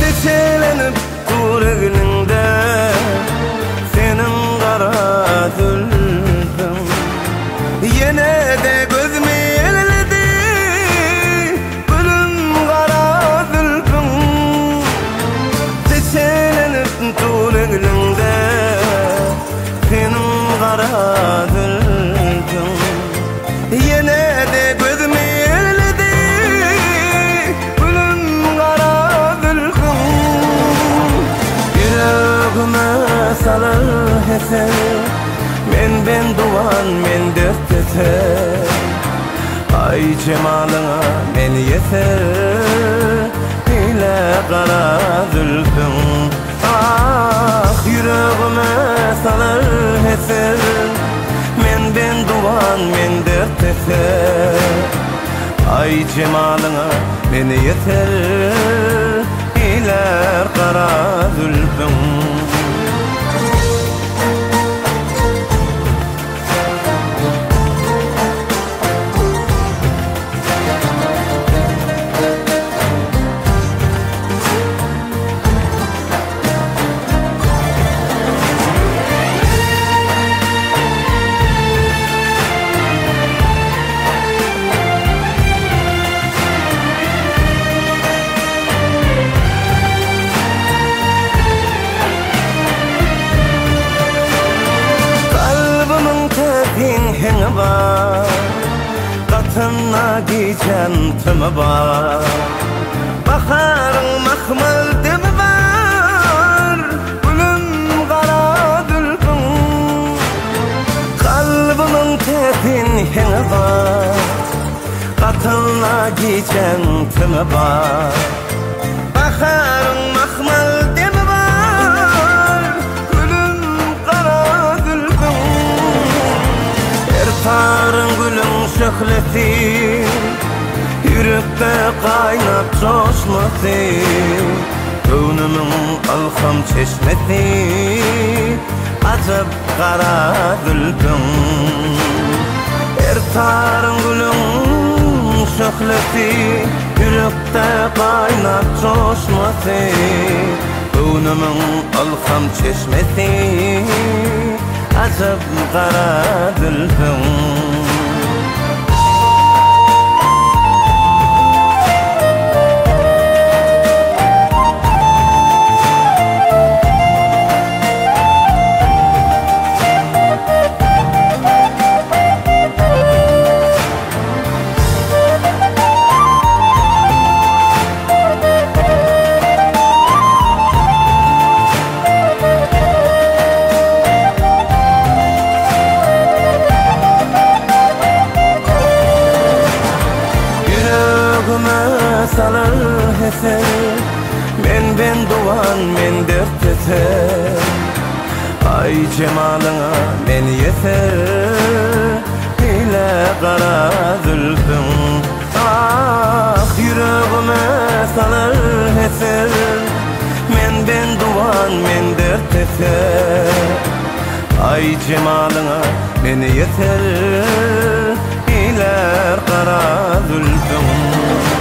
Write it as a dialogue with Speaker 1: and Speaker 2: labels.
Speaker 1: Seçelenip dur egniňde Seniň gara zülpüň Ýene-de gözümi egledi Gülüm gara zülpüň Seçelenip dur egniňde Seniň gara zülpüň Ýene-de gözümi egledi Gülüm gara zülpüň Ýüregime salar heser Men benduwan, men dert-eser Aý jemalyňa men ýeser Eýle gara zülpüň Ah, ýüregime salar heser Men benduwan, men dert-eser Aý jemalyňa men ýeser Eýlär gara zülpüň. Kalbymyň täsin heňi bar, Gatynda gijäň tümi bar. Baharyň mahmal demi bar, Gülüm gara zülpüň. Kalbymyň täsin heňi bar, Gatynda gijäň tümi bar. Baharyň mahmal demi bar, Gülüm gara zülpüň. Her taryň gülüň şöhlesi, Ýürekde gaýnap joşmasy, Göwnümiň ylham çeşmesi, Ajap gara zülpüň. Her taryň gülüň şöhlesi, Ýürekde gaýnap joşmasy, Göwnümiň ylham çeşmesi, Ajap gara zülpüň. Ýüregime salar heser, Men benduwan, men dert-eser. Aý jemalyňa men ýeser, Eýle gara zülpüň. Ah, ýüregime salar heser, Men benduwan, men dert-eser. Aý jemalyňa men ýeser, Eýlär gara zülpüň.